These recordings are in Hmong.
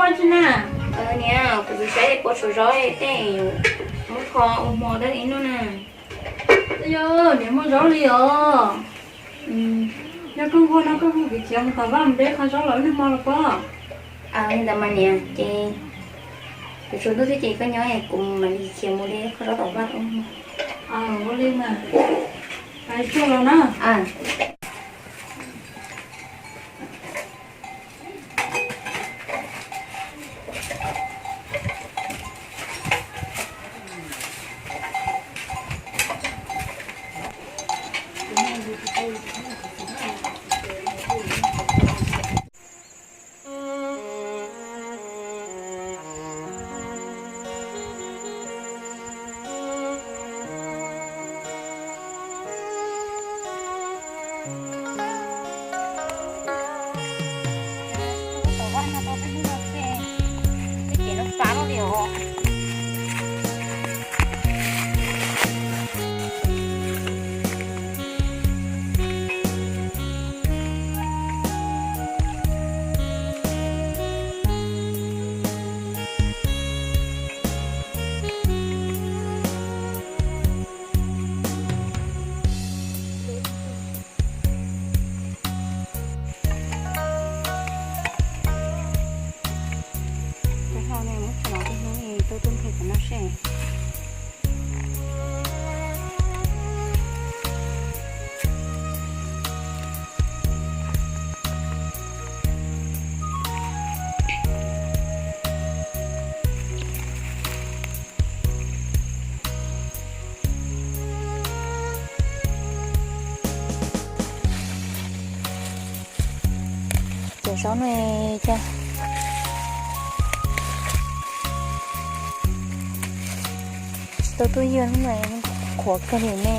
Tsis na, niam, kuv tus saib puas tshuav zaub tej muab kho ua hmo dab ib hnub na. Yog niam muaj zaub li os. Yog koj nquag no koj hu kuv khiav mus tom vaj mus de qhov zaub los wb noj hmo los pob. Li ntawd mas niam, ces kuv tshuav ntuj thiab ces koj nyob kuv mam li khiav mus de qhov zaub tom vaj ua hmo. Ua li mas, tuaj los na. Tus hlau no muab tso los ib hnub tuaj tuaj nqhis tom no seb. Cov zaub no cas tsis tau tuaj ywg hnub no, qhuav kawg li ne.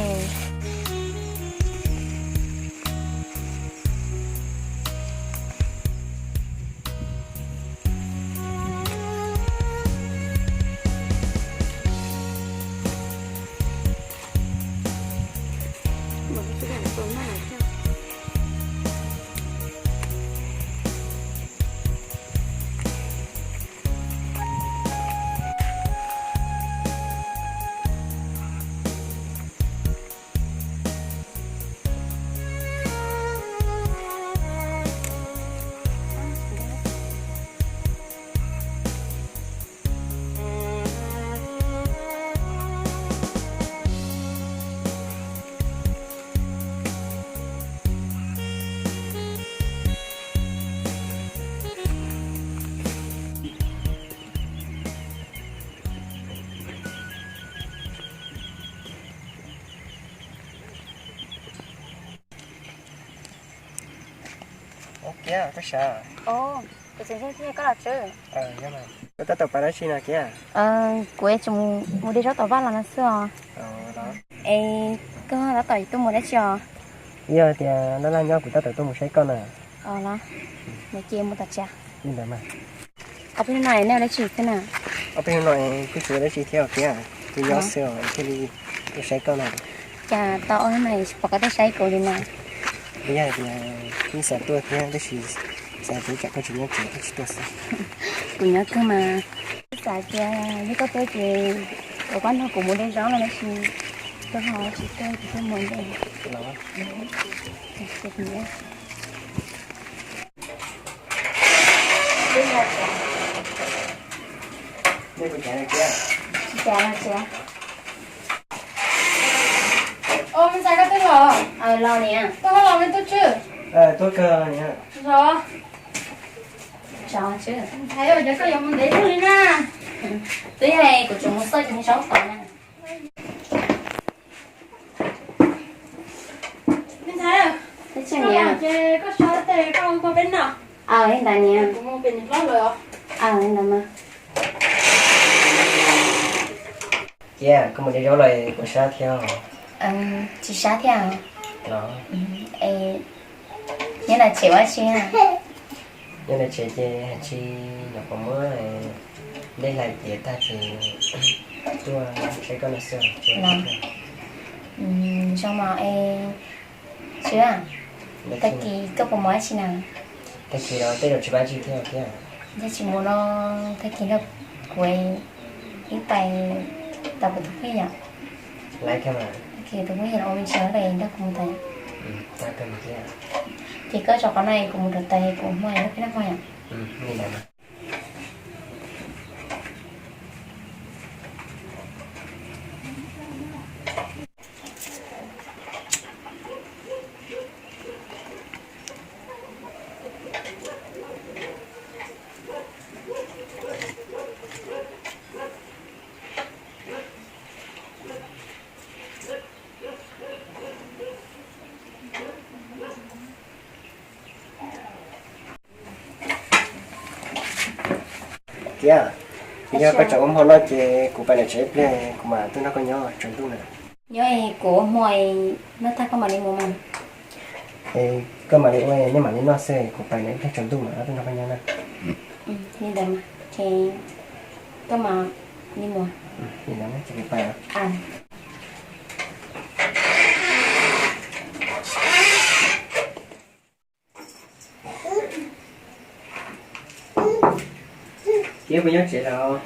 Kiab, koj sawv. Kuv tseem ntseeg thiab koj los tswb. Koj tab tom pab dab tsi no Kiab? Kuv tseem mus de zaub tom vaj los no xwb os. Es koj tab tom tuaj mus dab tsi os? Yog tias laj laj nyob kuv tab tom tuaj mus saib koj na. Los, ces mus tom tsev. Li ntawd mas. Ob peb hnub no nej ua dab tsi xwb na? Ob peb hnub no kuj tsis ua dab tsi thiab os Kiab, kuv nyob xwb os thiaj li tuaj saib koj na. Cas tau ob hnub no tsis pom koj tuaj saib kuv li na? Yog tias kuj xav tuaj thiab tab sis xav tias tsam koj tsis nyob tsev thiaj tsis tuaj xwb. Kuv nyob kawg mas. Kuv xav tias yog koj tuaj ces kuv pab nrog kuv mus de zaub no tab sis koj ho tsis tuaj ces kuv thiaj mus de. Tsis cas los tsis. Os, me ntxhais, koj twb los? Los niam. Koj ho los me tub tswb? Tuaj kawg niam. Los. Ntxhais, yog koj yuav mus ntev luaj li na. Twb yog kuv tseem mus xauj cov zaub tod na. Me ntxhais, ces koj sab tes koj mus peb noj. Li ntawd niam. Kuv mus pem niam hlob lawm. Li ntawd mas. Kiab, koj mus de zaub los puas sab thiab? Tsis sab thiab. Los, nyob ntawm tsev ua si. Nyob ntawm tsev ces tsis nyuam qhuav muab dej hlais tiav tag ces tuaj saib koj no xwb. Zoo mas. Tswb, tag kis koj puas mus dab tsi na? Tag kis los tej zaum tsis pab tsi thiab thiab. Tag kis mus no, tag kis nrog kuv ib pais tau kuv tus phooj ywg yom. Tag kis tus phooj ywg los ua me ntsis lawm nrog kuv mus tau. Ces koj tso qhov no kuv mus rau tais kuv hmo nrog peb noj hmo yom. Kiab, yog koj tseem ua hmo no ces kuv pais lawm tsev ib pliag kuv mam tuaj nrog koj nyob tsaus ntuj na. Nyob kuv ua hmo noj tag koj mam li mus mas. Koj mam li ua, nej mam li noj xwb, kuv pais lawm ib pliag tsaus ntuj mam tuaj nrog koj nyob na. Li ntawd mas, ces koj mam li mus. Li ntawd ces kuv pais. Kiab, puas nyob tsev los?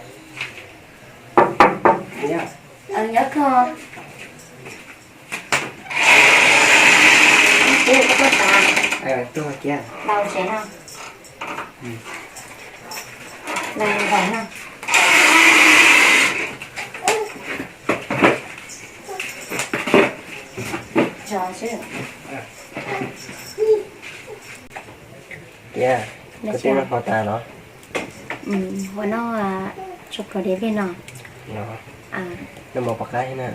Nyob koj. Kiab, koj tuaj tas. Tuaj Kiab. Los tsev no. Los ntawm no. Zov xwb. Kiab, koj twb noj hmo tas los? Ua noj tsuas khaus diav vij no. Noj mov puas qab thiab na?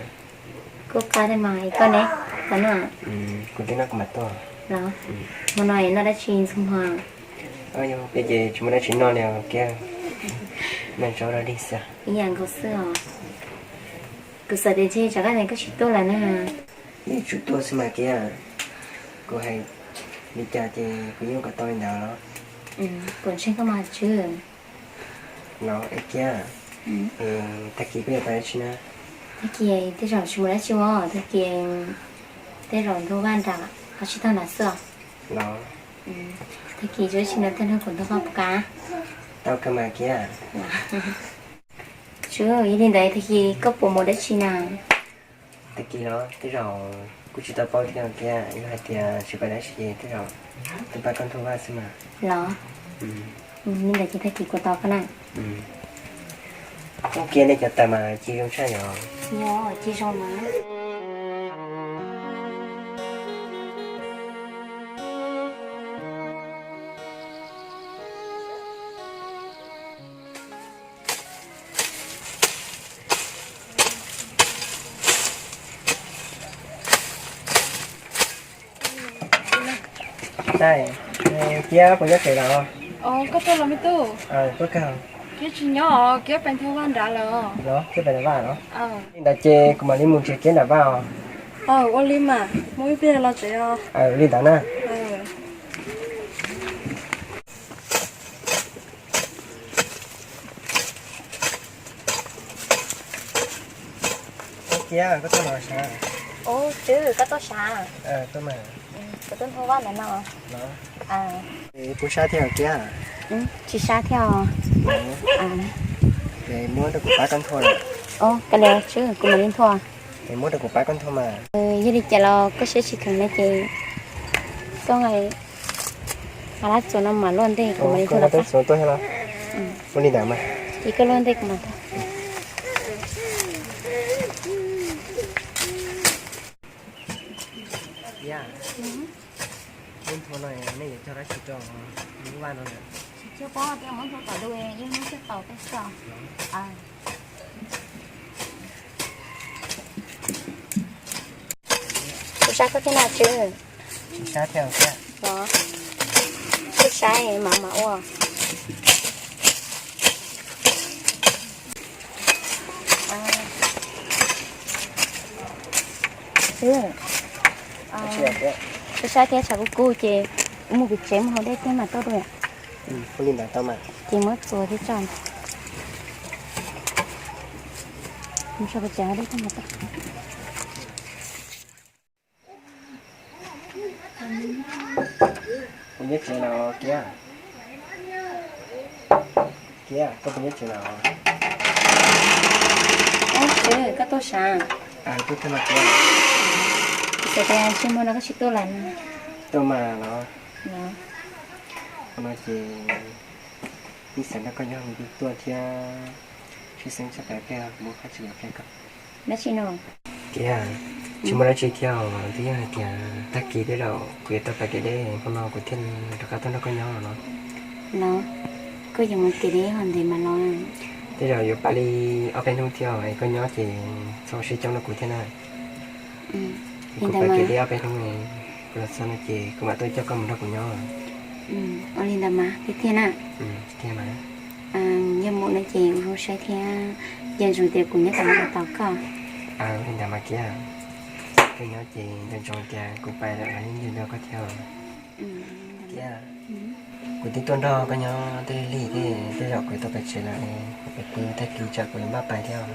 Kuj qab thiab mas, koj ne? Tau noj? Kuv twb noj kuv mam tuaj. Los, hmo no noj dab tsi ntxhua hmo? Yog peb ces tsis muaj dab tsi noj li os Kiab. Noj zaub dog dig xwb. Ib yam nkaus xwb os. Kuv xav tias ntshe tsam koj tsis tuaj lawm na. Yeej tsum tuaj xwb mas Kiab. Kuv hais li cas ces kuv yeej ua kom tau li ntawd los. Kuv ntseeg koj mas Tswb. Los es Kiab, tag kis koj yuav pais dab tsi na? Tag kis tej zaum tsis mus dab tsi os, tag kis tej zaum ntug vaj nram qhov tsib taug nram xwb os. Los, tag kis tsis ua dab tsi no tej zaum kuv ntug vaj puas kam? Tau kawg mas Kiab. Tswb, yog li ntawd tag kis koj puas mus dab tsi na? Tag kis los tej zaum kuj tsis tau paub thiab Kiab, yog hais tias tsis pais dab tsi ces tej zaum tuaj pab koj ntug vaj xwb mas. Los, li ntawd ces tag kis kuv tos koj na. Ub, Kiab, nej cov taws mas ci zoo tshaj yom. Yog ci zoo mas. Kiab, puas nyob tsev los? Koj tuaj los me tub? Kiab tsis nyob os, Kiab pais ntug vaj nrad lawm. Los, Kiab pais ntug vaj los? Li ntawd ces kuv mam li mus nrhiav Kiab nram vaj os. Ua li mas, mus ib pliag los tsev os. Li ntawd na. Kiab, koj tuaj los sav? Ub, Tswb, koj tuaj sav? Kuv tuaj ntug vaj ntawm no. Puas sab thiab Kiab? Tsis sab thiab os. Muab rau kuv pab koj nthuav. Kav liam Tswb, kuv mam li nthuav. Muab rau kuv pab koj nthuav mas. Yog li cas los koj siab tsis kheev na ces koj nqa lab txuas no mam luaj ntej kuv mam li nthuav los. Ua li ntawd mas. Ces koj luaj ntej kuv mam nthuav. Lub nthuav no nej yuav cog dab tsi rau lub vaj no na? Tsis paub tias muab nthuav tom du, yeej muab cog tau tej xwb. Kuv sab koj thiab na Tswb. Sab thiab. Kuv sab mam mam ua. Kuv sab thiab tshav kub kub ces mus pem tsev mus haus dej thiab mas tuaj dua. Ces muab txuas thiab tso. Mus tso pem tsev haus dej thiab mas tuaj. Kuv nyob tsev los Kiab. Kiab, koj puas nyob tsev lawm? Ab, Tswb, koj tuaj sav? Tuaj tag no Kiab. Kuv xav tias ntshe hmo no koj tsis tuaj lawm no. Tuaj mas los. Hmo no ces ib xav nrog koj nyob me twb tuaj thiab, sib xeeb tshaj plaws pliag, muaj qhov tsis yog pliag koj. Dab tsi no? Kiab, tsis muaj dab tsi thiab, twb yog hais tias tag kis tej zaum kuv yuav tau pais kev deb, hmo no kuv thiaj li rov qab tuaj nrog koj nyob no. Los, koj yuav mus kev deb ho ntev mas los? Tej zaum yuav pais li ob peb hnub thiab, es koj nyob ces txhob sib coob rau kuv thiab na. Kuv pais kev deb ob peb hnub, kuv los txog no ces kuv mam tuaj coj koj mus nrog kuv nyob. Ua li ntawd mas tiag tiag na. Tiag mas. Yog mus no ces ua zoo saib thiab, ces ntshe tias kuv nyob tom no tos koj. Ua li ntawd mas Kiab, koj nyob ces nco ntsoov tias kuv pais lawm los yeej nco nco koj thiab. Kiab, kuv twb tuaj nrog koj nyob tej lig thiab, tej zaum kuv yuav tau pais tsev lawm, kuv pw tag kis tsam kuv yuav npaj pais thiab.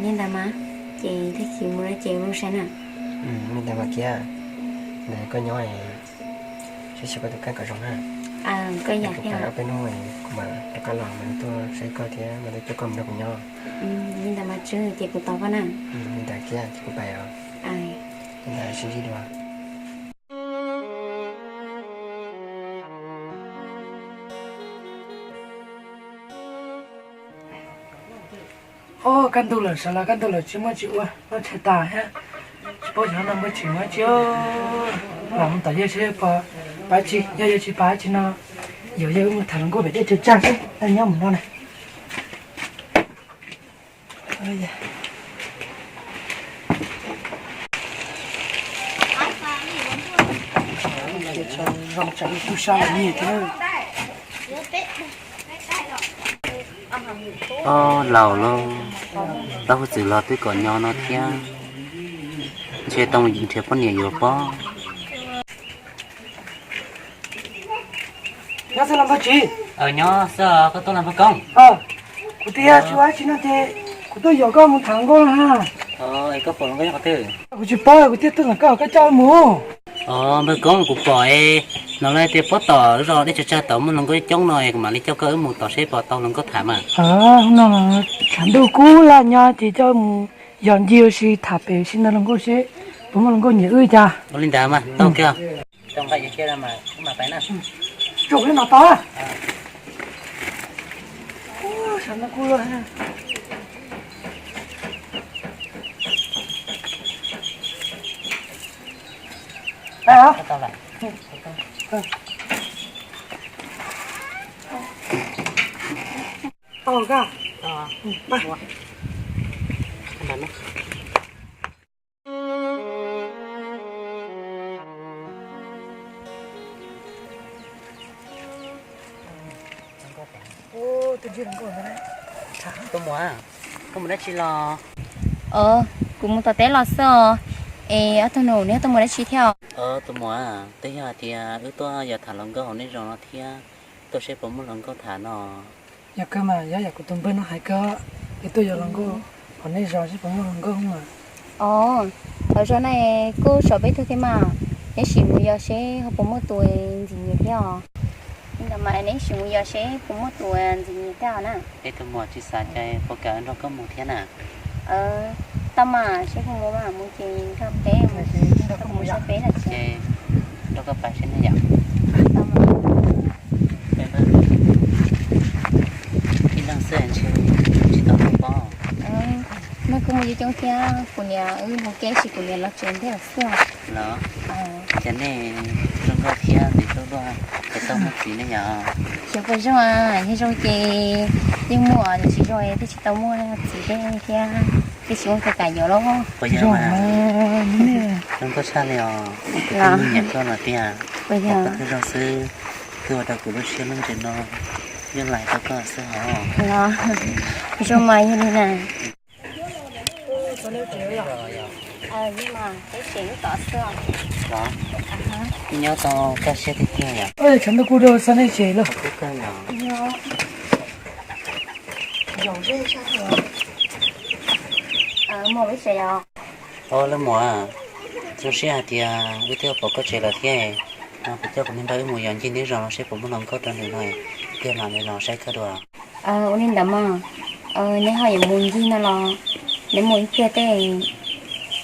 Li ntawd mas, ces tag kis mus no ces ua zoo saib na. Li ntawd mas Kiab, ntawd koj nyob es saib xyuas koj tus kheej kom zoo na. Kuv pais ob peb hnub kuv mam rov qab los mam li tuaj saib koj thiab mam li tuaj coj koj mus nrog kuv nyob. Li ntawd mas Tswb, ces kuv tos koj na. Li ntawd Kiab, ces kuv pais os. Li ntawd sib ntsib dua. Ob, kaj ntug lawm, sawv los kaj ntug lawm, tsis muaj tsis ua, noj tshais tas thiab. Tsis paub xyov noj npawg tsis muaj tsis, los mus tom yawg seb puas pab tsis, yog yawg tsis pab tsis no, yuav yawg wb mus tham hluas nkauj pem dej tsaws tsag xwb, nyob mus no na. Zoo tsam ib tug sab los nyiam thiab. Ob, laus lauj, tab hub txwm los twb kom nyo no thiab, ntshe tau mus nrhiav poj niam yuav pob. Nyob xwb los npawg Tsis? Nyob xwb, koj tuaj los npawg Koob? Kuv tias tsis ua dab tsi no ces kuv tuaj yuam koj mus tham hluas nkauj na. Koj pom hluas nkauj nyob qhov twg? Kuv tsis paub, kuv thiaj tuaj ntawm koj, koj coj wb mus. Os npawg Koob, kuv pom no lawv tias pob tom zos dej tsaws tsag tod muaj hluas nkauj coob no es kuv mam li coj koj wb mus tom seb puas tau hluas nkauj tham mas. Hnub no tshav ntuj kub laj nyob ces coj wb mus yos ncig ua si tham pem ua si ntawm hluas nkauj seb puas muaj hluas nkauj nyiam wb cas. Ua li ntawd mas tau kiag. Tau nqaij ces cia mas wb mam pais na. Tsuas li no tau. Tshav ntuj kub laj. Tau koj. Tus muam, koj mus dab tsi los? Kuv mus tom teb los xwb os. Es ob tug nus, neb tuaj mus dab tsi thiab? Tus muam, twb yog hais tias wb tuaj yos tham hluas nkauj hauv nej zos no thiab, tuaj seb puas muaj hluas nkauj tham no. Yog kawg mas, yog yam kuv tus npawg no hais kawg, es tuaj yos hluas nkauj hauv nej zos seb puas muaj hluas nkauj mas. Os, hauv zos no kuj tsis peb tug thiab mas, neb sim mus yos seb ho puas muaj tus ntxim nyiam thiab os. Li ntawd mas neb sim mus yos seb puas muaj tus ntxim nyiam thiab os na. Peb tus muam tsis xav cas puas kam nrog koj mus thiab na. Tau mas, seb puas mus mas mus ces nrog peb, mus saib peb na ces nrog koj pais seb ne yom. Ib leeg xwb ntshe tsis tau mus pob. Nag kuj mus coob coob thiab, kuv niam wb mus kev sis kuv niam los tsev ntej lawm xwb os. Los, cas nej zoo nkauj thiab ntev luaj luaj, es tau muaj txiv ne yom? Xyov puas zoo, yog zoo ces yeej muaj, yog tsis zoo thiaj tsis tau muaj txiv thiab, thiaj tsis muaj tus kam yuav los. Puas yog mas? Zoo nkauj tshaj li os, kuv twb nyiam koj lawm tiag. Puas yog? Koj twb zoo xwb, twb ua rau kuv lub siab lub ntsws no yeej lais tau koj xwb hos. Los, zoo mas yog li na. Nyob tau kaj siab tiag tiag yom. Tshav ntuj kub rau xab nej tsev lawm. Os, leej muam, zoo siab hais tias wb twb pom koj tsev lawm thiab, kuv coj kuv niag npawg wb mus yos ncig neb zos no seb puas muaj hluas nkauj rau nws no. Tiag mas nws los saib koj dua. Ua li ntawd mas, neb ho yuav mus ncig no los neb mus ib pliag tej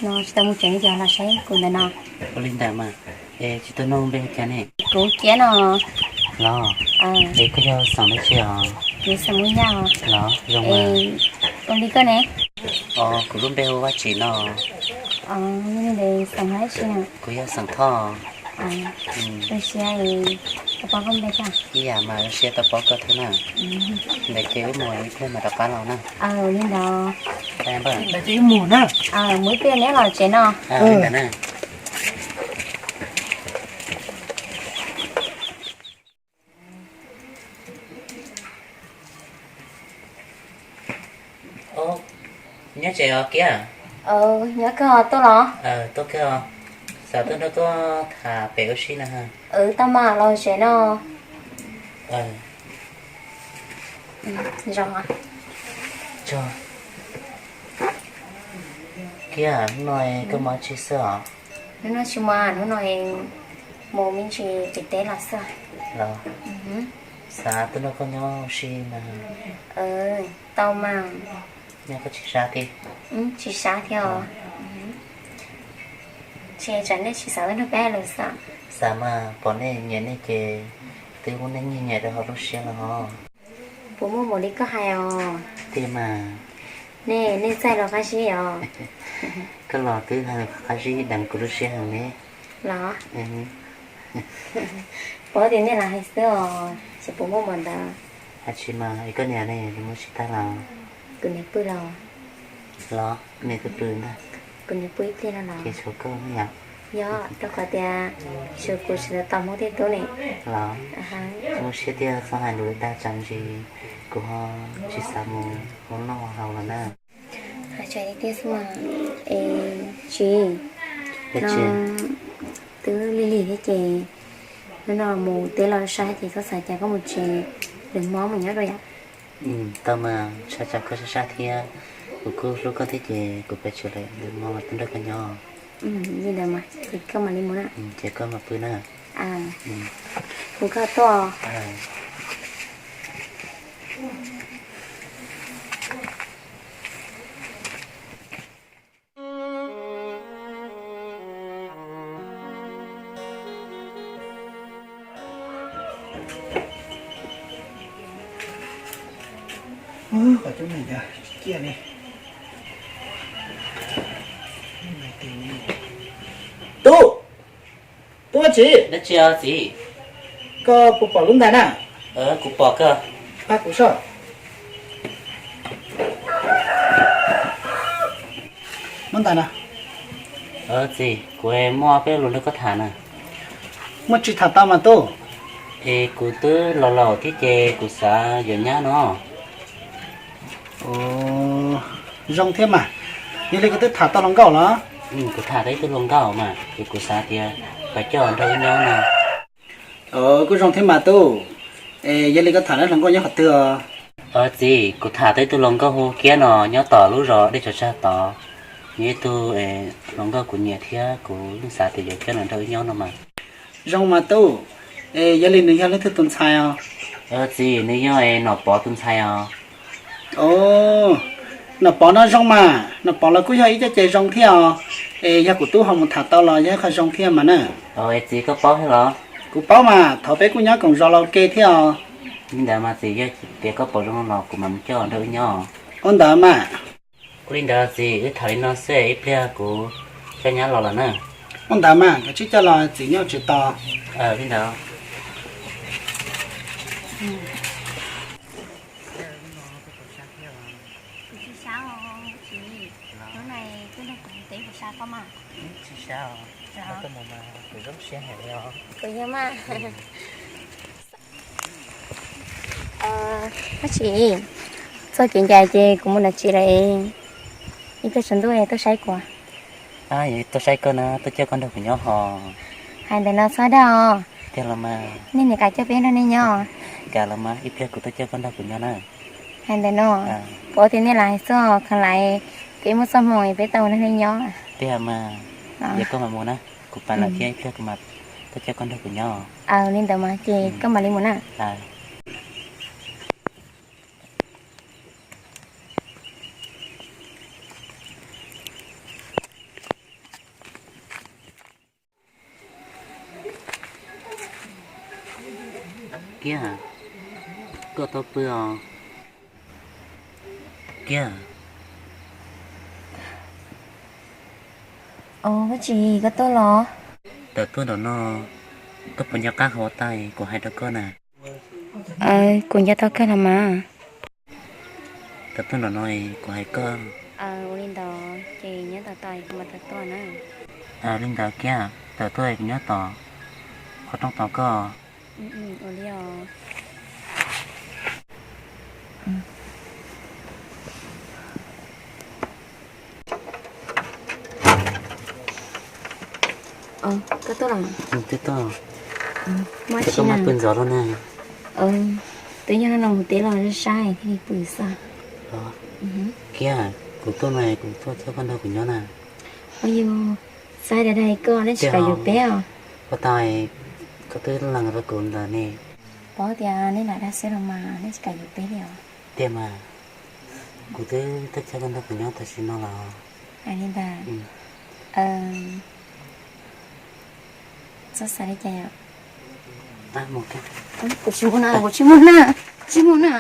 no tsis tau mus tsev no ces los saib kuv ntawm no. Ua li ntawd mas, es tsis tau nug npe hu cas ne? Kuv Kiab no. Los, es koj yog xeem dab tsi os? Kuv xeem Hmoob Yaj os. Los, zoo mas. Ua li koj ne? Os, kuv lub npe hu Vaj Tsim no. Ua li ntawd xeem dab tsi na? Kuv yog xeem Thoj. Zoo siab tau paub koj npe thiab. Ib yam mas zoo siab tau paub koj thiab na. Ntawd ces wb mus ib pliag mas rov qab los na. Ua li ntawd. Ntawd ces wb mus na. Mus ib pliag neb los tsev no. Li ntawd na. Nyob tsev os Kiab? Nyob kawg, tuaj los? Tuaj kawg. Xav tuaj nrog koj tham pem ua si na. Tau mas, los tsev no. Kiab, hnub no koj mus dab tsi xwb os? Hnub no tsis mus, hnub no mus me ntsis pem teb los xwb. Los, xav tuaj nrog koj nyob ua si na. Tau mas. Nyob koj tsis sab thiab? Tsis sab thiab os. Ces tsam nej tsis xav tuaj nrog peb hais lus xwb. Xav mas, pom nej nyiam nej ces twb muab nej nyiag nyiam rau hauv lub siab los hos. Puas muaj npaum li koj hais os? Tiag mas. Nej, nej txaij los qab zib os. Koj los twb qab zib deev kuv lub siab heev ne. Los? Pom tias nej lam hais xwb os, ces puas muaj npaum ntawd. Hais tsis mas, es koj niam ne, nws mus tsis tag los? Kuv niam pw los. Los, niam twb pw ntag. Kuv niam pw ib pliag no los. Ces tshuav koj yom? Yog, rau qhov tias tshuav kuv sawv daws tos Hmoob tej tub ne. Los, zoo siab tiag, txhob hais lus dag tsam ntsis kuv ho tsis xav mus ua noj haus los na. Hais tiag xwb mas, es tsis, no twb lig lig thiab ces hnub no mus teb los sab ces txhob xav cas koj mus tsev, lwm hmo mus nyob dua yom. Tau mas, txhob xav koj sab sab thiab, kuv kuj hlub koj thiab ces kuv pes tsawg lawm, lwm hmo tuaj nrog koj nyob. Li ntawd mas ces koj mam li mus na. Ces koj mam pw na. Kuv koj tuaj. Qhov cub neeg cov ciaj li. Tub, tub Vaj Tsim. Dab tsi os txiv? Koj puas pom lub ntais na? Kuv pom kawg. Pab kuv soj. Muab ntais no. Txiv, kuv muaj peb lus nrog koj tham na. Muaj tsis tham tau mas tub? Es kuv twb laus laus thiab ces kuv xav yuav nyab no. Zoo thiab mas. Yog li koj twb tham tau hluas nkauj los? Kuv tham tau ib tug hluas nkauj mas, es kuv xav tias koj coj nrog wb nyob no. Kuj zoo thiab mas tub. Es yog li koj tham tau hluas nkauj nyob qhov twg os? Txiv, kuv tham tau ib tug hluas nkauj hu Kiab no, nyob tom lub zos Dej Tsov Tsag tod. Nws ib tug hluas nkauj kuv nyiam thiab kuv yeej xav tias yuav coj los nrog wb nyob no mas. Zoo mas tub. Es yog li nws yog leej twg tus ntxhais os? Txiv, nws yog Nom Pov tus ntxhais os. Nom Pov no zoo mas, Nom Pov los kuj yog ib co ces zoo thiab os. Es yog kuv tub ho mus tham tau los yog ib qho zoo thiab mas na. Txiv, koj paub thiab los? Kuv paub mas, thaum peb kuj nyob koom zos los ua ke thiab os. Li ntawd mas txiv, yog tias koj pom zoo los kuv mam mus coj nrog wb nyob. Ua ntawd mas. Ua li ntawd txiv, wb tham li no xwb, ib pliag kuv coj nyab los lawm na. Ua ntawd mas, koj tsij coj los, txiv nyob tsev tos. Li ntawd. Kuv tsis sab os txiv, hnub no koj nrog kuv mus teb puas sab koj mas? Tsis sab os, koj mus mas kuv zoo siab heev li os. Kuv yog mas. Vaj Tsim, txog kev ncaim ces kuv mus nram tsev lawm, ib pliag tsaus ntuj tuaj saib kuv. Tuaj saib koj na, tuaj coj koj nrog kuv nyob hos. Hais ntawm no txhob dag os. Tiag los mas. Nej niam kam coj peb nrog nej nyob? Kam los mas, ib pliag kuv tuaj coj koj nrog kuv nyob na. Hais ntawm no, puas tias nej lam hais txog khav lais, peb muaj txoj hmoo peb tau nrog nej nyob. Tiag mas, yog koj mam mus na, kuv pais lawm thiab, ib pliag kuv mam tuaj coj koj nrog kuv nyob. Li ntawd mas ces koj mam li mus na. Kiab, koj tau pw os? Kiab. Os, koj tsis, koj tuaj los? Tawm tuaj nram no, koj puas nco qab qhov tag kuv hais rau koj na? Kuv nco tau kawg los mas. Tawm tuaj nram no kuv hais koj. Ua li ntawd ces nyob tos tos kuv mam tawm tuaj na. Li ntawd Kiab, tawm tuaj kuv nyob tos qhov rooj tos koj. Ua li os. Koj tuaj los? Twb tuaj. Muaj dab tsi? Koj pw ntxov lawm na. Twb yog no mus teb los saib thiaj li pw xwb. Kiab, kuv tuaj no kuv tuaj txhawb koj nrog kuv nyob na. Ua yus, xav dag dag koj, nej tsis kam yuav peb os? Ua tau, koj twb lees rau kuv ntawd ne. Paub tias nej lam dag xwb los mas, nej tsis kam yuav peb li os? Tiag mas, kuv twb tuaj txhawb koj nrog kuv nyob tam sim no los. Hais li ntawd. Txhob xav li cas yom. Kuv tsis mus na, kuv tsis mus na, tsis mus na.